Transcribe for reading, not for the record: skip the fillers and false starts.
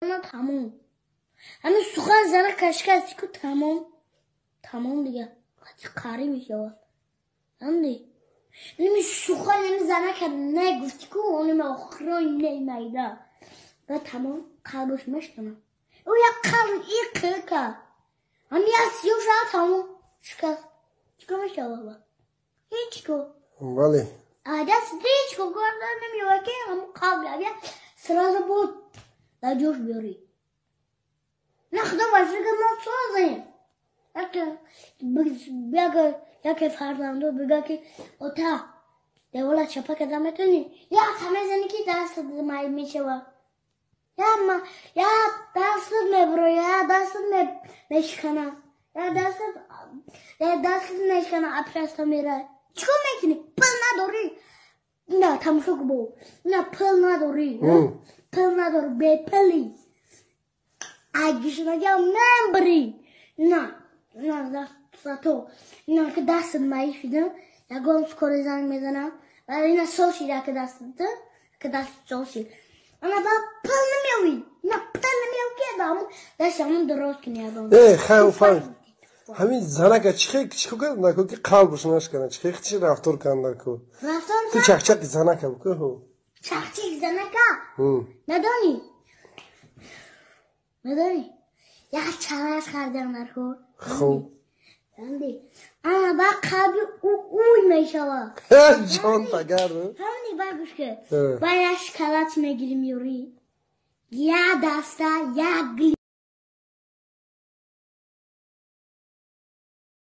Тамом. Ҳамин сухан зана кашкасти ку, тамом. Тамом дига. Қати қарӣ мешавад. Ҳамди? Ними сухан ами занака негуфти ку, оними охирои немайда. Ба тамом қалбаш мешканад. Ӯ як қалб иқика. Ҳами як сиёҳ шавад, тамом шикаст. Чикор мешавад ба? Ҳеҷ ко. Бале. Даст ҳеҷ ко карда намеёвад, ки ҳамун қалб я сразу буд дар ҷош биёрӣ. На, худо ба шукр, мо созем. Яке фарзандо бига, ки ота, девола чапа карда метавонӣ? Як мезанӣ, ки дастат майб мешавад. Я дастат мебуро, я дастат мешикана. Я дастат мешикана, операция мерай. Чикор мекунӣ? Пул надорӣ. На, тамошо ку бо. На, пул надорӣ. Пул надорӣ, бепулӣ. Ай гишнагиам мембрӣ. На, на, зато. На, ки дастат маиф шида, ягон скорый занг мезанам. Баъд ина сол шида, ки дастат, ки даст сол шид. Ана ба пул намеёвӣ. На, пул намеёвӣ, ки даму даст ҳамун дурост кунӣ ягон. Э, хай, фаҳм. Ҳамин занака чихе чико кард наку, ки қалбаш нашкана? Чихе чи рафтор кард наку? Рафтор. Ту чақчақи занака буку, ҳо. Чақчақ занака? Надонӣ? Надонӣ? Як чалаш хардам нархо. Хуб. Ҳамди. Ана ба қалби ӯ уй мешавад. Ҷон тагар. Ҳамди, ба гӯш ки. Ба як шоколад мегирим, ёрӣ. Як даста, як гли.